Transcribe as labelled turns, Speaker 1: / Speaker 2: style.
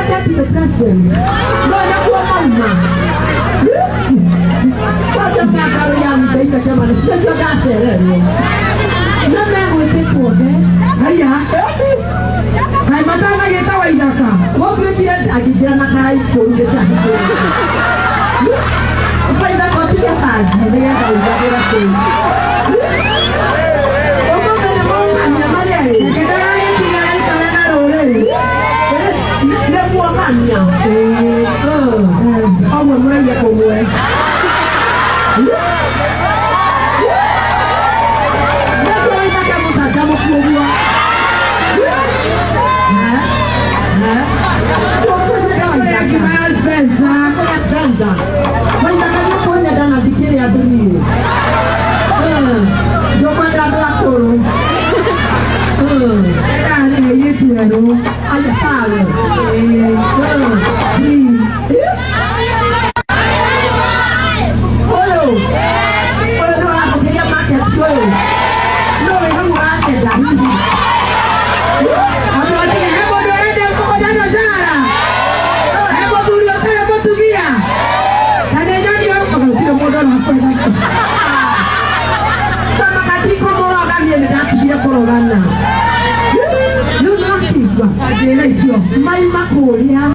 Speaker 1: Deputy President. No nĩkuo mauma. Kwaja mĩaka ya mĩthaita kama nĩkĩo ndacererwo. Nĩ megwĩtĩtwo othe.
Speaker 2: Haiya. Kaĩ matanagĩta Waithaka?
Speaker 1: Gũtuĩkire akĩingĩra na karai kũu gĩtahingĩra. Waithaka ũtige bangi nĩgetha ũigagĩre kũu. Ũmũthĩ nĩ maumania marĩa ĩ.
Speaker 2: Reke ndagagĩtige aikare na rũrĩrĩ.
Speaker 1: Nĩ kuonania.
Speaker 2: Ũguo mũraiye kũmwe.
Speaker 1: Nĩguo Waithaka mũcanjamũku ũguo.
Speaker 2: Kũrĩa ngima ya Spencer.
Speaker 1: Spencer. Waithaka nĩũkũnyenda na ndikĩrĩ andũ niĩ. Ndũkwenda andũ akũrũ.
Speaker 2: Endaga airĩtu erũ.
Speaker 1: Aya tawe.
Speaker 2: Si.
Speaker 1: Ũyũ. Ũyũ nĩ ũragucĩria market ũyũ. No wĩ hau ũrakenda hihi.
Speaker 2: Amwambie he mũndũ ũrenda kũhotana Zara. He mũthuri ũtarĩ mũtumia. Na nĩ nyoni gũtirĩ mũndũ ũrakwenda.
Speaker 1: Kama ndikũmũroga niĩ nĩ ndatigire kũrogana. Rĩu nĩwakĩigua.
Speaker 2: Njĩra icio.
Speaker 1: Maima kũrĩa.